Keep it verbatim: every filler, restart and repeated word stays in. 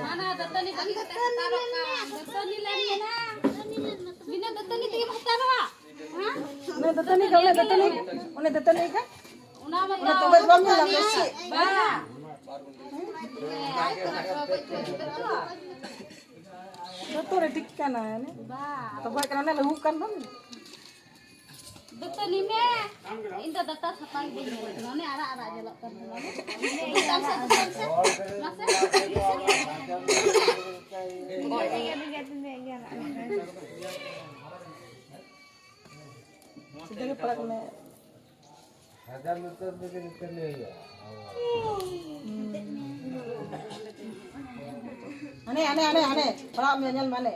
ᱦᱟᱱᱟ ᱫᱟᱹᱛᱟᱹᱱᱤ ᱵᱟᱹᱜᱤ ᱠᱟᱛᱮ ᱦᱟᱛᱟᱣ ᱠᱟᱜ ᱢᱮ᱾ ᱫᱟᱹᱛᱟᱹᱱᱤ ᱞᱮ ᱢᱮᱱᱟ᱾ ᱵᱤᱱᱟᱹ ᱫᱟᱹᱛᱟᱹᱱᱤ ᱛᱮᱜᱮᱢ ᱦᱟᱛᱟᱣᱟ? ᱦᱮᱸ? ᱚᱱᱮ ᱫᱟᱹᱛᱟᱹᱱᱤ ᱠᱟ, ᱚᱱᱮ ᱫᱟᱹᱛᱟᱹᱱᱤ, ᱚᱱᱮ ᱫᱟᱹᱛᱟᱹᱱᱤ ᱠᱟ᱾ ᱚᱱᱟ ᱢᱟ ᱚᱱᱟ ᱛᱚᱵᱮ ᱵᱟᱢ ᱧᱮᱞ ᱧᱟᱢ ᱫᱟ ᱥᱮ? ᱵᱟ᱾ ᱡᱚᱛᱚ ᱨᱮ ᱴᱷᱤᱠ ᱠᱟᱱᱟ, ᱚᱱᱮ᱾ ᱵᱟ᱾ ᱛᱚ ᱜᱚᱡ ᱠᱟᱱᱟ, ᱚᱱᱮ ᱞᱟᱹᱦᱩᱜ ᱠᱟᱱ ᱵᱟᱝ? ᱫᱟᱹᱛᱟᱹᱱᱤ ᱢᱮ᱾ ᱤᱧ ᱫᱚ ᱫᱟᱛᱟ ᱥᱟᱯᱷᱟ ᱜᱮ ᱵᱟᱹᱧ ᱧᱮᱞ ᱠᱟᱱᱟ᱾ ᱚᱱᱮ ᱟᱨᱟᱜ ᱟᱨᱟᱜ ᱧᱮᱞᱚᱜ ᱠᱟᱱ ᱛᱟᱢᱟ᱾ ᱫᱮᱠᱷᱟᱣ ᱥᱮ, ᱫᱮᱠᱷᱟᱣ ᱥᱮ᱾ ᱢᱟᱥᱮ᱾ ᱥᱤᱫᱷᱟᱹ ᱜᱮ ᱯᱟᱲᱟᱜ ᱢᱮ᱾ ᱦᱟᱱᱮ, ᱦᱟᱱᱮ, ᱦᱟᱱᱮ, ᱦᱟᱱᱮ᱾ ᱯᱟᱲᱟᱜ ᱢᱮ, ᱧᱮᱞ ᱢᱮ, ᱦᱟᱱᱮ᱾